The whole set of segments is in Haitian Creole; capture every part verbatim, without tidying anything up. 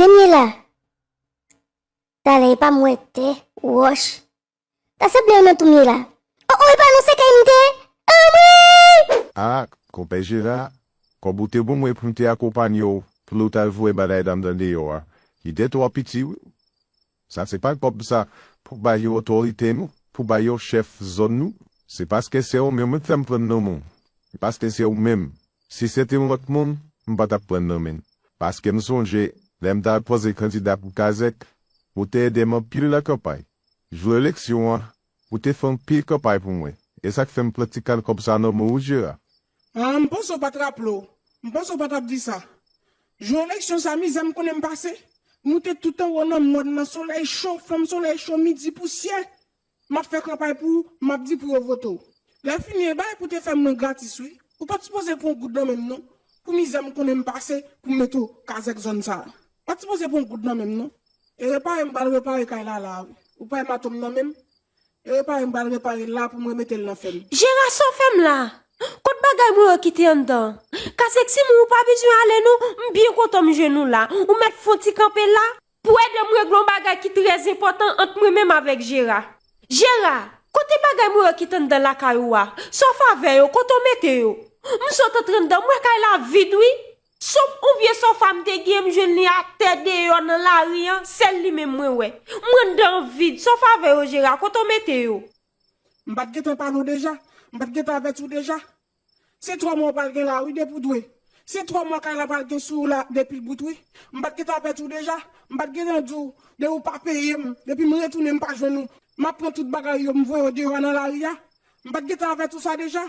Premye la. Talè, e pa m wè tè, wòch. Ta sanble yon nan tou m ye la. O, o, e pa nan sèkèy m te ye. Anmwey! Ah, konpè Jera, kòb ou te ban mwen pou m te akonpanye w pou nou t al voye bagay la anndan deyò a, li te twò piti wi. Sa se pa kòb sa pou bay yo otorite nou, pou bay yo chèf zòn nou. Se paske se ou menm wi k fè m pran nan men w. Paske se ou menm. Si se te yon lòt moun, m pa t ap pran nan men l. Paske m sonje, lè m t al poze kandida pou Kazèk, ou te ede m anpil nan kanpay. Jou eleksyon an, ou te fè anpil kanpay pou mwen. E sa k fè m pran ti kal kòb sa nan men w wi Jera. Ah, m panse w pa t raple w. M panse w pa t ap di sa. Jou eleksyon sa mizè m konnen m pase. Nou te tout anwo nan mòn nan solèy cho, fanm solèy cho, midi pousyè. M ap fè kanpay pou ou, m ap di pou yo vote w. Lè fini e bagay pou te fè mwen gratis wi. Ou pa t sipoze pran yon goud nan men m non. Pou mizè m konnen m pase, pou m mete w kazèk zòn sa. Pa t sipoze pran yon goud nan men m non. E repare m pral repare kay la la wi. Ou pa wè mato m nan men m? E repare m pral repare l la pou m remete l nan fè m. Jera, sa w fè m la? Kot bagay mwen yo kite anndan an? Kazèk Simon, ou pa bezwen ale non. M byen kontan m jwenn ou la. Ou mèt fè yon ti kanpe la pou ede m regle yon bagay ki trè enpòtan ant mwen menm avèk Jera. Jera, kote bagay mwen yo kite anndan lakay ou a? Sa w fè avè yo? Kote w mete yo? M sot antre anndan, m wè kay la vid wi. Sof yon vye sofa m te gen, m jwenn li atè deyò nan lari an, sèl li menm mwen wè. M anndan an vid, sa w fè avè yo Jera? Kote w mete yo? M pa t gentan pale w deja? M pa t gentan avèti w deja? Se twa mwa w pral gen la wi depi w dwe. Se twa mwa kay la pral gen sou ou la depi l bout wi. M pa t gentan avèti w deja? M pa t gentan di w depi w pa peye m, depi m retounen m pa jwenn ou, m ap pran tout bagay yo m voye w deyò a nan lari a? M pa t gentan avèti w sa deja?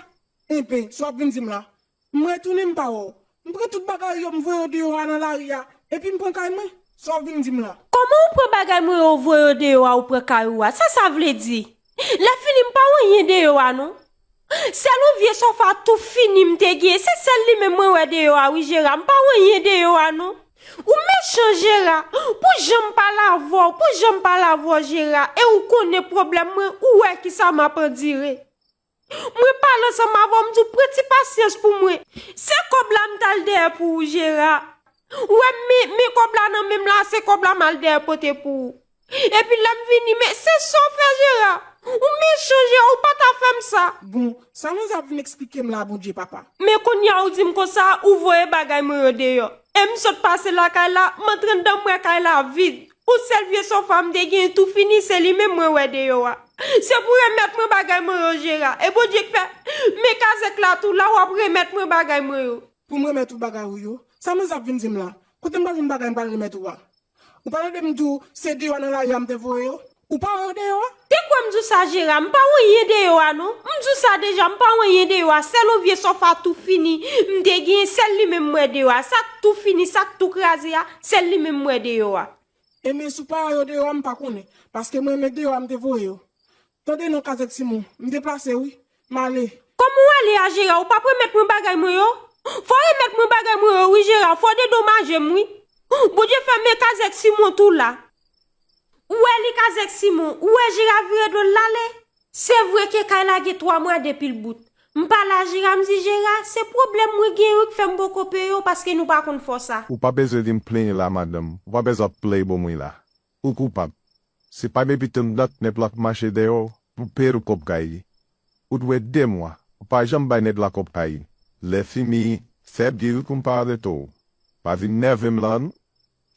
Enben, sa w ap vin di m la? M retounen m pa wè w. M pran tout bagay yo m voye w deyò a nan lari a, epi m pran kay mwen. Sa w vin di m la? Kòman ou pran bagay mwen yo w voye yo deyò a ou pran kay ou a? Sa sa vle di? Lè fini m pa wè anyen deyò a non. Sèl yon vye sofa tou fini m te gen, se sèl li menm mwen wè deyò a wi Jera, m pa wè anyen deyò a non. Ou mechan Jera, pou jan m pale avè w, pou jan m pale avè w Jera, e ou konnen pwoblèm mwen, ou wè kisa m ap andire. Mwen pale ansanm avè w, m di w pran ti pasyans pou mwen. Se kòb la m t al dèyè pou ou, Jera. Ou wè m men, men kòb la nan men m la, se kòb la m al dèyè pote pou ou. Epi lè m vini, men se sa w fè, Jera. Ou mechan, Jera, ou pa ta fè m sa. Bon, sa Manzè ap vin eksplike m la, Bondye papa. Men kounye a ou di m konsa, ou voye bagay mwen yo deyò. E m sot pase lakay la, m antre anndan m wè kay la vid. Yon sèl vye sofa m te genyen tou fini, se li menm mwen wè deyò a. Se pou remèt mwen bagay mwen yo Jera. E Bondye k fè, men kazèk la tou la w ap remèt mwen bagay mwen yo. Pou m remèt ou bagay ou yo? Sa Manzè ap vin di m la? Kote m pral jwenn bagay m pral remèt ou a? Ou pa tande m di w se deyò a nan lari a m te voye yo? Ou pa wè yo deyò a? Te kwè m di w sa Jera, m pa wè anyen deyò a non. M di w sa deja, m pa wè anyen deyò a. Sèl yon vye sofa tou fini m te genyen, sèl li menm m wè deyò a. Sa k tou fini, sa k tou kraze a, sèl li menm m wè deyò a. Ebyen si w pa wè yo deyò a m pa konnen, paske mwen men deyò a m te voye yo. Tande non kazèk Simon, m deplase wi, m ale. Kòman w ale a Jera, ou p ap remèt mwen bagay mwen yo? Fò w remèt mwen bagay mwen yo wi Jera, fò w dedomaje m wi. Bondye fè men kazèk Simon tou la. Ou wè li kazèk Simon, ou wè Jera vire do l l ale. Se vre ke kay la gen twa mwa depi l bout. M pale a Jera, m di Jera, se pwoblèm mwen gen wi k fè m poko peye w paske nou pa konn fè w sa. Ou pa bezwen vin plenyen la madanm, ou pa bezwen ap pley bò mwen la. Ou koupab. Se pa depi tann dat nèg la ap mache dèyè w pou peye l kòb kay li. Ou dwe de mwa, ou pa janm bay nèg la kòb kay li. Lè fini, fè bri wi pou m pa arete w. Pa vin nève m la non.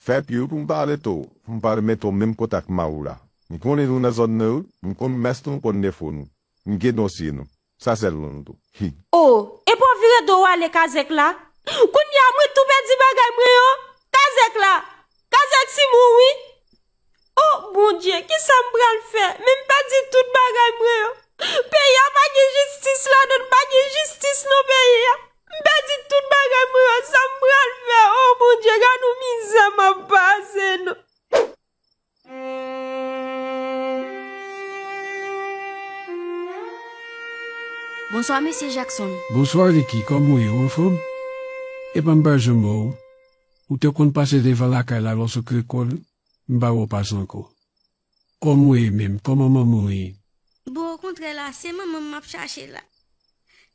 Fè bri wi pou m pa arete w, pou m pa remete w menm kote ak mari w la. M konnen nou nan zòn nan wi, m konn mès nou, m konn defo nou. M gen dosye nou. Sa sèl non nou tou. Hi. O, epi w vire do w ale kazèk la? Kounye a mwen tou pèdi bagay mwen yo. Kazèk la. Kazèk Simon wi. O Bondye, kisa m pral fè? Men m pèdi tout bagay mwen yo. Peyi a pa gen jistis ladan l, pa gen jistis nan peyi a. M pèdi tout bagay mwen yo, sa m pral fè? O Bondye, gad yon mizè m ap pase non. Bonswa mesye Jackson. Bonswa Ricky, kòman w ye, ou anfòm? Epa m pa janm wè w. Ou te konn pase devan lakay la lòske lekòl, m pa wè w pase ankò. Kòman w ye menm? Kòman manman w ye? Bon, okontrè la, se manman m m ap chache la.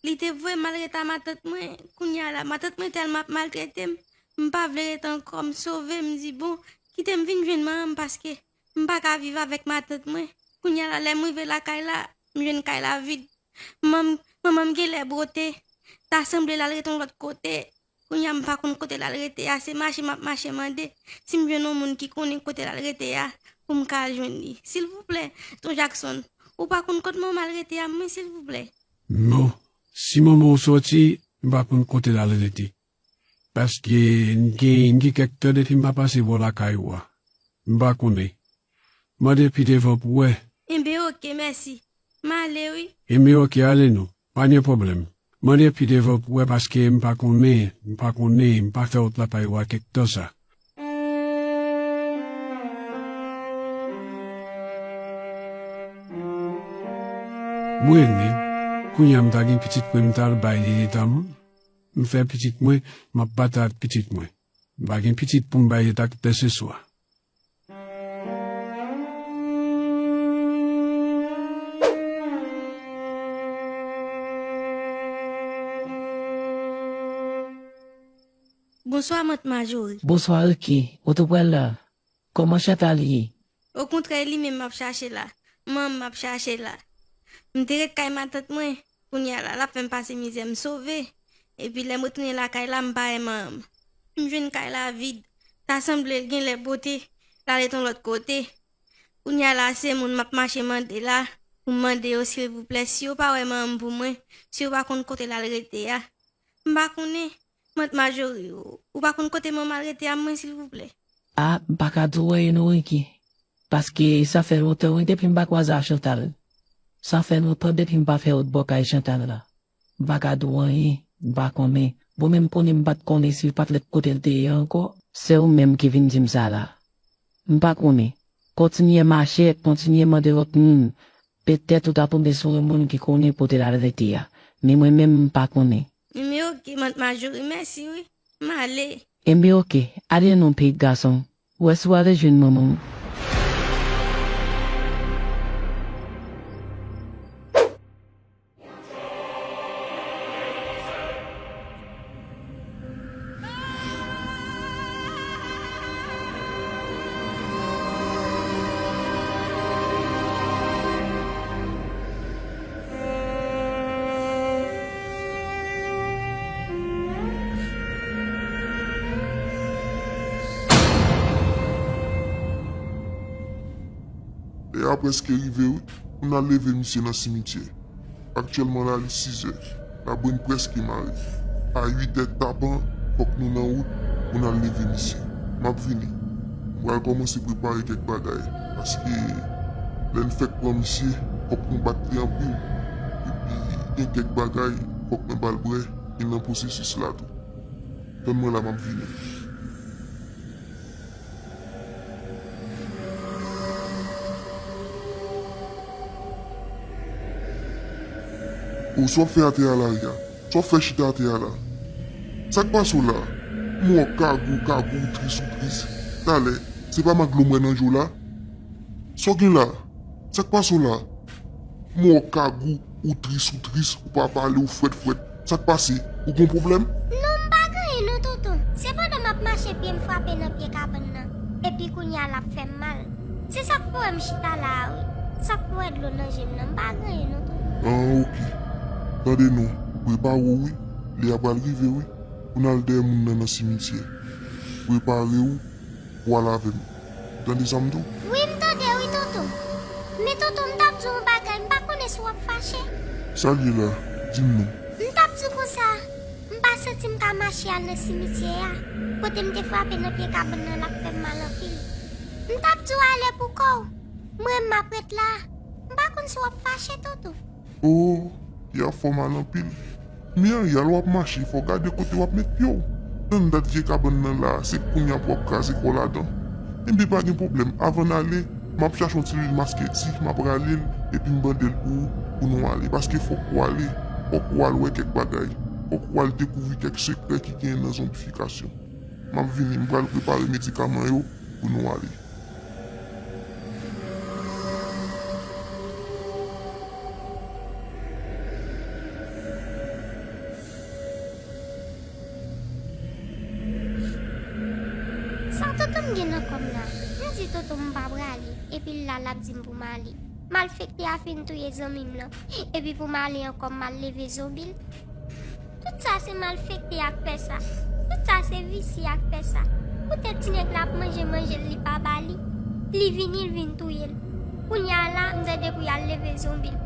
Li te voye m al ret a matant mwen, kounye a la, matant mwen tèlman ap maltrete m, M pa vle ret ankò, m sove, m di, bon, kite m vin jwenn manman m paske m pa ka viv avèk matant mwen. Kounye a la, lè m rive lakay la, m jwenn kay la vid. Manman m, manman m genlè bwote. Ta sanble l al ret yon lòt kote. Kounye a m pa konn kote l al rete a, se mache m ap mache mande si m jwenn yon moun ki konnen kote l al rete a pou m ka al jwenn li. Silvouplè, Ton Jackson, ou pa konn kot manman m al rete a, mwen, silvouplè? Non, si manman w sòti, m pa konn kote l al rete. Paske n gen, n gen kèk tan depi m pa pase bò lakay ou a. M pa konnen. Mande pi devan pou wè. Enben, oke, mèsi. M ale, wi. Enben, oke, ale non. Pa gen pwoblèm. Mande pi devan pou wè paske m pa konnen, m pa konnen, m pa fè wout lakay ou a kèk tan sa. Mwen menm, kounye a m ta gen pitit mwen, m ta al bay li leta m. M fè pitit mwen, m ap bat ak pitit mwen. M pa gen pitit pou m bay leta kèk tan se swa. Bonswa, Mant Majori. Bonswa, Ricky. Ou tou prè la? Kòman Chantal ye? Okontrè, li menm m ap chache la. Manman m m ap chache la. M te ret kay matant mwen. Kounye a la, l ap fè m pase mizè, m sove. Epi lè m retounen lakay la, m pa wè manman m. M jwenn kay la vid. Ta sanble l genlè bwote, l al ret yon lòt kote. Kounye a la, se moun m ap mache mande la, pou m mande yo, silvouplè, si yo pa wè manman m pou mwen, si yo pa konn kote l al rete a. M pa konnen. Mant Majori, ou, ou pa konn kote manman l rete a, mwen, silvouplè? A, m pa ka di w anyen non, Ricky. Paske sa fè lontan, wi, depi m pa kwaze ak Chantal. Sa fè lontan depi m pa fè wout bò kay Chantal la. M pa ka di w anyen, m pa konnen. Bon, men m konnen m pa t konnen si l pa t ret kote l te ye ankò. Se ou menm ki vin di m sa la. M pa konnen. Kontinye mache, kontinye mande lòt moun. Petèt ou ta tonbe sou yon moun ki konnen kote l al rete a. Men mwen menm, m pa konnen. Enben, oke, Mant Majori, mèsi, wi. M ale. Enben, oke, ale non, pitit gason. Wè si w ale jwenn manman w. Lè a prèske rive wi, pou n al leve misye nan simityè. Aktyèlman la, li sizè. Labrenn prèske mare. A uitè tapan, fòk nou nan wout pou n al leve misye. M ap vini. M pral kòmanse prepare kèk bagay. Paske lè n fèk pran misye, fòk nou bat li anpil. Epi, gen kèk bagay, fòk mwen ba l bwè, e nan pwosesis la tou. Tann mwen la, m ap vini. O, sa w ap fè atè a la, Ricky? Sa w ap fè chita atè a la? Sa k pase w la? M wè w kagou, kagou, ou tris, ou tris. Talè, se pa mank dlo m wè nan je w la? Sa w gen la? Sa k pase w la? M wè w kagou, ou tris, ou tris, ou pa pale, ou frèt, frèt. Sa k pase? Ou gen pwoblèm? Non, m pa gen anyen non, tonton. Se pandan m ap mache pye m frape nan pye kabann nan. Epi kounye a l ap fè m mal. Se sa k fè w wè m chita la a wi. Sa k fè w wè dlo nan je m nan. M pa gen anyen non, tonton. An, oke. Tande non, prepare w wi. Lè a pral rive wi. Pou n al dèyè moun nan nan simityè. Prepare w. Ou al avè m. Ou tande sa m di w? Wi, m tande wi, tonton. Men tonton, m t ap di w yon bagay, m pa konnen si w ap fache. Sa l ye la? Di m non. M t ap di w konsa, m pa santi m ka mache al nan simityè a, kote m te frape nan pye kabann nan, l ap fè m mal anpil. M t ap di w ale pou kò w. Mwen, m ap ret la. M pa konn si w ap fache, tonton. O, pye a fè w mal anpil. Men Ariel, w ap mache, fò w gade kote w ap met pye w. Tann dat vye kabann nan la a, se kounye a pou w ap kraze kò w ladan. Enben, pa gen pwoblèm, avan n ale, m ap chache yon ti lwil masketi, m ap rale l, epi m bande l pou ou, pou nou ale. Paske fòk ou ale, fòk ou al wè kèk bagay, fòk ou al dekouvri kèk sekrè ki genyen nan zonbifikasyon. M ap vini, m pral prepare medikaman yo pou nou ale. Sa m gen nan kò m la? M di Toto m pa prale, epi l la, l ap di m pou m ale. Malfektè a fin touye zanmi m lan, epi pou m ale ankò, m al leve zonbi l. Tout sa se malfektè a k fè sa. Tout sa se visye a k fè sa. Poutèt ti nèg la ap manje, manje l, li pa ba li. Li vini, l vin touye l. Kounye a la, m tande pou y al leve zonbi l.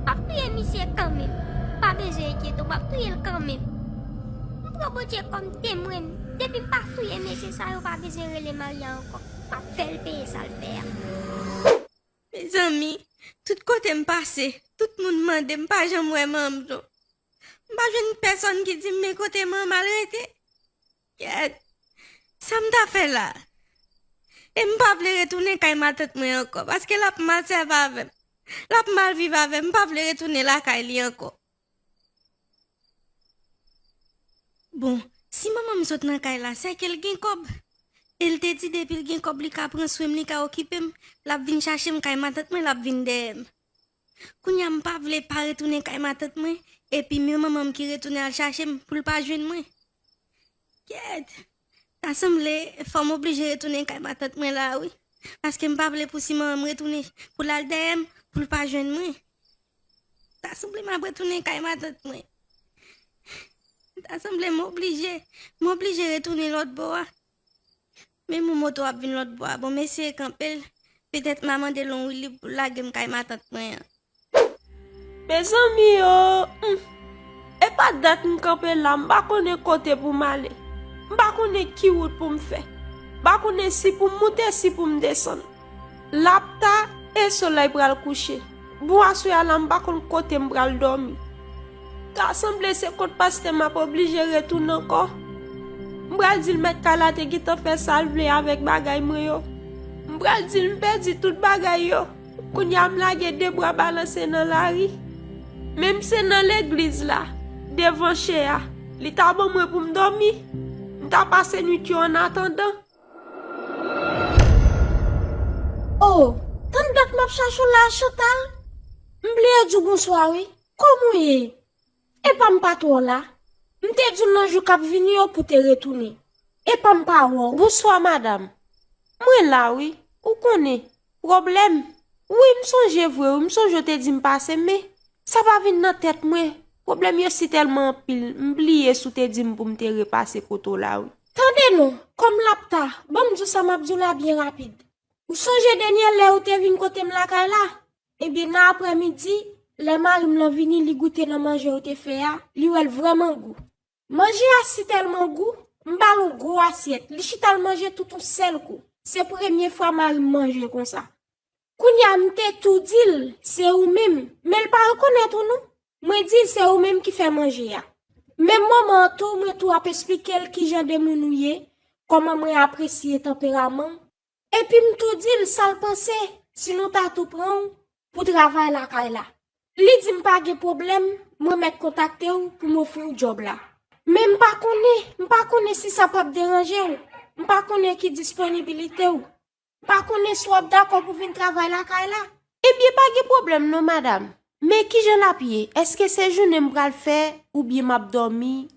M ap touye misye kanmenm. Pa bezwen enkyete w, m ap touye l kanmenm. M pran Bondye kòm temwen m. Depi m pa touye mesye sa yo, pa bezwen rele Maria ankò. M ap fè l peye sa l fè a. Mezanmi, tout kote m pase, tout moun mande m, pa janm wè manman m non. M pa jwenn pèsonn ki di m men kote manman m al rete. Kèt, sa m ta fè la? E m pa vle retounen kay matant mwen ankò, paske l ap mal sèvi avè m. L ap mal viv avè m, m pa vle retounen lakay li ankò. Bon, si manman m sot nan kay la, sèke l gen kòb. E l te di depi l gen kòb, li ka pran swen m, li ka okipe m, l ap vin chache m kay matant mwen, l ap vin dèyè m. Kounye a m pa vle pa retounen kay matant mwen, epi men manman m ki retounen al chache m pou l pa jwenn mwen. Kèt! Ta sanble fò m oblije retounen kay matant mwen la wi. Paske m pa vle pou si manman m retounen pou l al dèyè m, pou l pa jwenn mwen. Ta sanble m ap retounen kay matant mwen. Ta sanble m oblije, m oblije retounen lòt bò a. Men moun moto ap vin lòt bò a. Bon, m eseye kanpe l. Petèt m a mande l yon woulib pou l lage m kay matant mwen an. Mezanmi o, hmm. E pa dat m kanpe la, m pa konnen kote pou m ale. M pa konnen ki wout pou m fè. M pa konnen si pou m moute, si pou m desann. L ap ta e solèy pral kouche. Bon, aswè a la, m pa konn kote m pral dòmi. Ta sanble se kot pastè m ap oblije retounen ankò. M pral di l mèt kay la te gentan fè sa l vle avèk bagay mwen yo. M pral di l m pèdi tout bagay yo. Kounye a m lage de bra balanse nan lari. Men m se nan legliz la, devan chè a. Li ta ban mwen pou m dòmi. M ta pase nwit yo annatandan. Oh, tann dat m ap chache w la, Chantal. M bliye di w bonswa wi. Kòman w ye? Epa m pa twò la. M te di w nan jou k ap vini yo pou te retounen. Epa m pa wè w. Bonswa, madanm. Mwen la wi. Ou konnen. Pwoblèm. Wi, m sonje vre wi. M sonje w te di m pase, men sa pa vin nan tèt mwen. Pwoblèm yo si tèlman anpil, m bliye si w te di m pou m te repase kote w la wi. Tande non, kòm l ap ta, ban m di w sa m ap di w la byen rapid. Ou sonje dènye lè ou te vin kote m lakay la? Ebyen, nan aprèmidi, lè mari m lan vini, li goute nan manje ou te fè a, li wè l vrèman gou. Manje a si tèlman gou, m ba l yon gwo asyèt, li chita l manje tout yon sèl kou. Se premye fwa mari m manje konsa. Kounye a m te tou di l, se ou menm, men l pa rekonèt ou non. Mwen di l se ou menm ki fè manje a. Menm moman an tou, mwen tou ap esplike l kijan de moun ou ye, kòman mwen apresye tanperaman w. Epi m tou di l sa l panse, si nou ta tou pran w pou travay lakay la. Li di m pa gen pwoblèm, mwen mèt kontakte w pou m ofri w djòb la. Men m pa konnen, m pa konnen si sa p ap deranje w. M pa konnen ki disponibilite w. M pa konnen si w ap dakò pou vin travay lakay la. Ebyen, pa gen pwoblèm non, madanm. Men kijan l ap ye? Èske se jounen m pral fè oubyen m ap dòmi?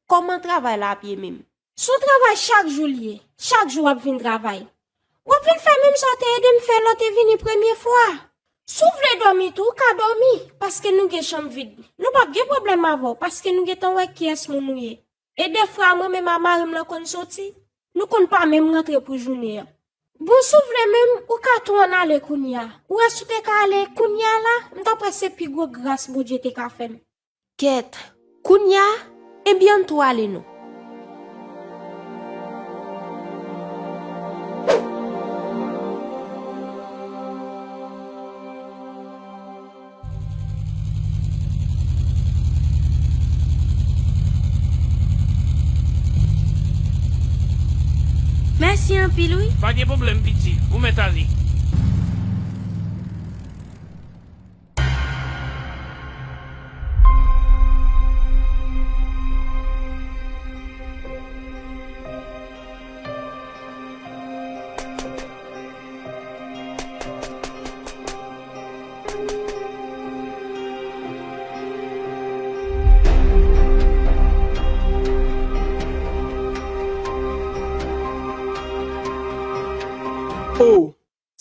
Kòman travay la ap ye menm? Se yon travay chak jou l ye. Chak jou w ap vin travay. W ap vin fè menm sa w te ede m fè lè w te vini premye fwa. Si w vle dòmi tou, w ka dòmi, paske nou gen chanm vid. Nou p ap gen pwoblèm avè w, paske nou gentan wè kiyès moun ou ye. E defwa, mwen menm a mari m lan konn soti, nou konn pa menm rantre pou jounen an. Bon, si w vle menm, ou ka tou ann ale kounye a. Ou wè si w te ka ale kounye a la, m ta kwè se pi gwo gras Bondye te ka fè m. Kèt, kounye a, ebyen ann tou ale non. Mèsi anpil wi. Pa gen pwoblèm piti, ou mèt ale.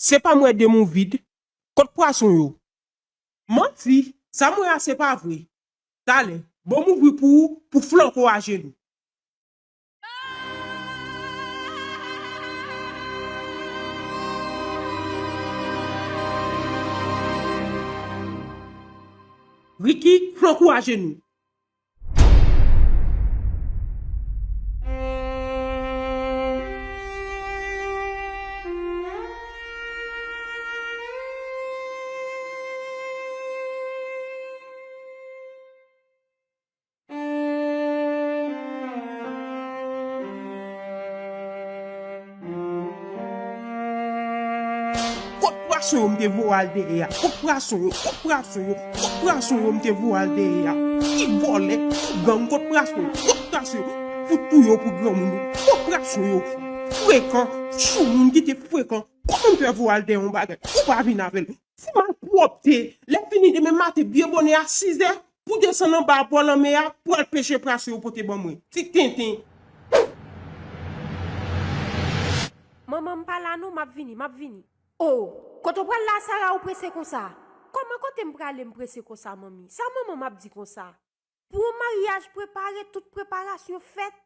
Se pa m wè de m ou vid. Kot pwason yo? Manti, sa m wè a se pa vre. Talè, bon m ouvri pou ou, pou flanke w ajenou. Ricky, flanke w ajenou. Kot pwason yo m te voye al dèyè a? Kot pwason yo? Kot pwason yo? Kot pwason yo m te voye al dèyè a? Ti vòlè, ti gang, kot pwason yo? Kot pwason yo? Fout touye yo pou granmoun yo. Kot pwason yo? Frekan, soumoun ki te frekan. Kòman m fè voye al dèyè yon bagay? Ou pa vin avè l. Ti malpwòpte. Lè fini demen maten byen bonè a sizè, pou desann anba bò lanmè a, pou al peche pwason yo pote ban mwen. Ti tenten. Manman, m pa la non, m ap vini, m ap vini. O, kote w pral la, Sara, ou prese konsa? Kòman kote m prale, m prese konsa, manmi? Sa manman m ap di konsa? Pou yon maryaj prepare, tout preparasyon fèt.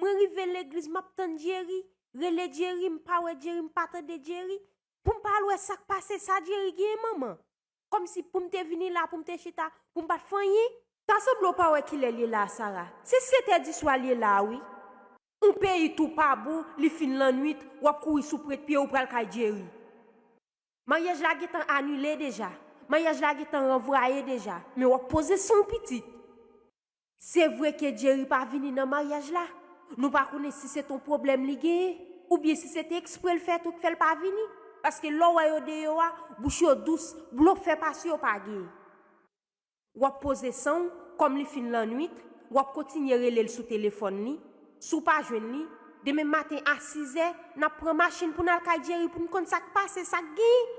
Mwen rive legliz, m ap tann Jerry. Rele Jerry, m pa wè Jerry, m pa tande Jerry. Pou m pa al wè sa k pase, sa Jerry genyen, manman? Kòmsi pou m te vini la, pou m te chita, pou m pa t fè anyen? Ta sanble w pa wè kilè l ye la a, Sara. Se sèt è diswa l ye la a, wi. On peyi tou pa bon, li fin lannwit, w ap kouri sou prèt pye, ou pral kay Jerry. Maryaj la gentan anile deja. Maryaj la gentan ranvwaye deja. Men w ap poze san w pitit. Se vre ke Jerry pa vini nan maryaj la. Nou pa konnen si se t on pwoblèm li genyen, oubyen si se te ekspre l fè tou k fè l pa vini. Paske lè w wè yo deyò a, bouch yo dous, blofè pase yo pa genyen. W ap poze san w, kòm li fin lannwit, w ap kontinye rele l sou telefòn li. Si w pa jwenn li, demen maten a sizè, n ap pran machin pou n al kay Jerry pou n konn sa k pase, sa k genyen.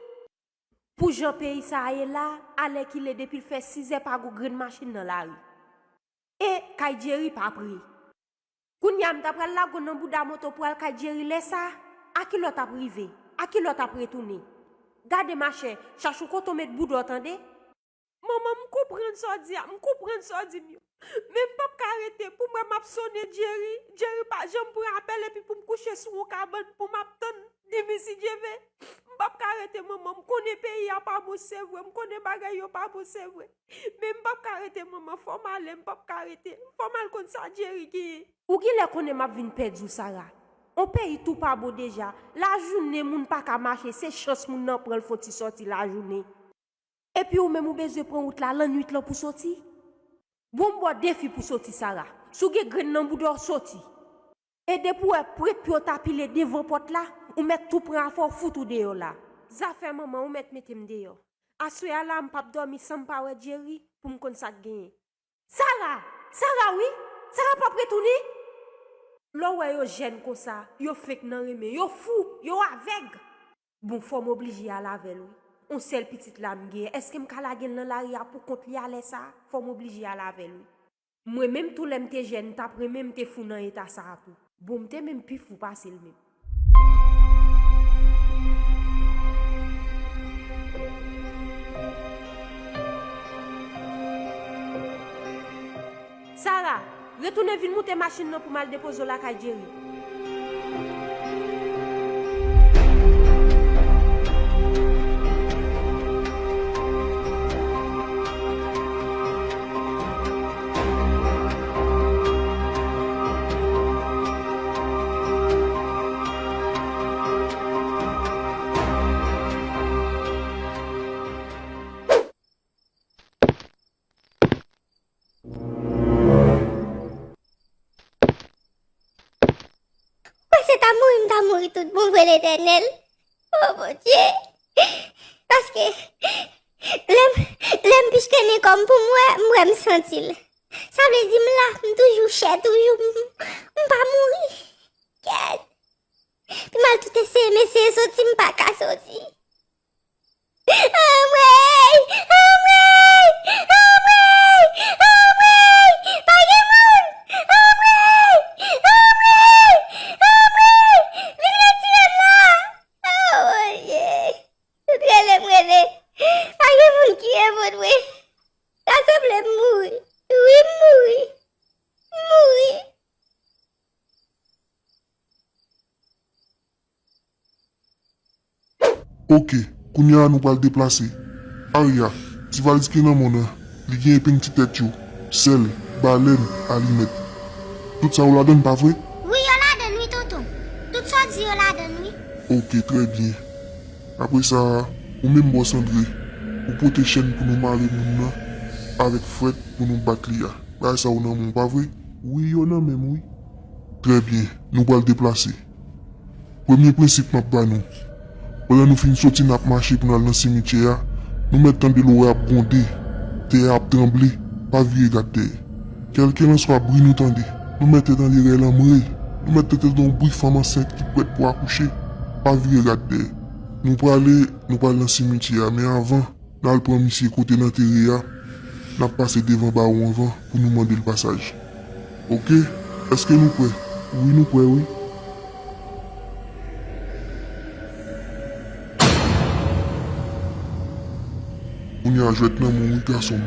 Pou jan peyi sa a ye la, alèkile depi l fè sizè pa gon grenn machin nan lari. E kay Jerry pa pre. Kounye a m ta pral lage w nan bouda moto pou al kay Jerry lè sa a, a kilè w t ap rive? A kilè w t ap retounen? Gade machè, chache w kote w met bouda w tande. Manman, m konprann sa w di a, m konprann sa w di m yo. Men m p ap ka rete pou m wè m ap sonnen Jerry. Jerry pa janm pran apèl epi pou m kouche sou yon kabann pou m ap tann li vin si Dye ve. M p ap ka rete, manman, m konnen peyi a pa bon, se vre, m konnen bagay yo pa bon, se vre. Men m p ap ka rete, manman, fò m ale, m p ap ka rete. Fò m al konn sa Jerry genyen. Ou genlè konnen m ap vin pèdi w, Sara. On peyi tou pa bon deja. Lajounen moun pa ka mache, se chans moun nan pran l fè on ti sòti lajounen. Epi ou menm ou bezwen pran wout la lannwit lan pou soti? Bon, m ba w defi pou soti, Sara. Si w gen grenn nan bouda w, soti. E depi w wè prèt pye w ta pile devan pòt la, ou mèt tou pran afè w fout ou deyò la. Zafè manman, ou mèt mete m deyò. Aswè a la, m p ap dòmi san m pa wè Jerry pou m konn sa k genyen. Sara! Sara wi! Sara p ap retounen? Lè w wè yo jèn konsa, yo fenk nan renmen, yo fou, yo avèg. Bon, fò m oblije al avè l wi. On sèl pitit la m genyen, èske m ka lage l nan lari a pou kont li a lè sa a? Fò m oblije al avè l wi. Mwen menm tou lè m te jèn, m t ap renmen m te fou nan eta sa a tou. Bon, m te menm pi fou pase l menm. Sara, retounen vin moute machin nan pou m al depoze w lakay Jerry. Wè, se ta mouri, m ta mouri tout bon vre, Letènèl. O Bondye! Paske lè m, lè m pichte men kò m pou m wè, m wè m santi l. Sa vle di m la, m toujou chè, toujou m, m pa mouri. Kèt! Pi m al tout eseye, m eseye soti, m pa ka soti. Anmwey! Anmwey! Anmwey! Anmwey! Pa gen moun! Anmwey! Anmwey! Anmwey! Vin retire m la! O Bondye! Oke, kounye a nou pral deplase. Arya, ti valiz ki nan men w nan, li gen epeng ti tèt yo, sèl, balèn, alimèt. Tout sa yo ladan l, pa vre? Wi, yo ladan l wi, tonton. Tout sa w di yo ladan l wi. Oke, trè byen. Apre sa, ou menm bòs Andre, ou pote chèn pou nou mare moun nan avèk frèt pou nou bat li a. Bagay sa yo nan men w, pa vre? Wi, yo nan men m, wi. Trè byen, nou pral deplase. Premye prensip m ap ba nou. Pandan nou fin soti n ap mache pou n al nan simityè a, nou mèt tande lowè ap gwonde, tè a ap tranble, pa vire gad dèyè. Kèlkelanswa bri nou tande, nou mèt tande rèl anmwe, nou mèt tande yon bri fanm ansent ki prèt pou akouche, pa vire gad dèyè. Nou prale, nou pral nan simityè a, men anvan, n al pran misye kote l antere a, n ap pase devan bawo anvan pou nou mande l pasaj. Oke, èske nou prè? Wi, nou prè, wi. Kounye a jwèt nan men w wi, gason m.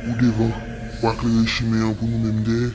Ou devan, w a klere chimen an pou nou menm dèyè.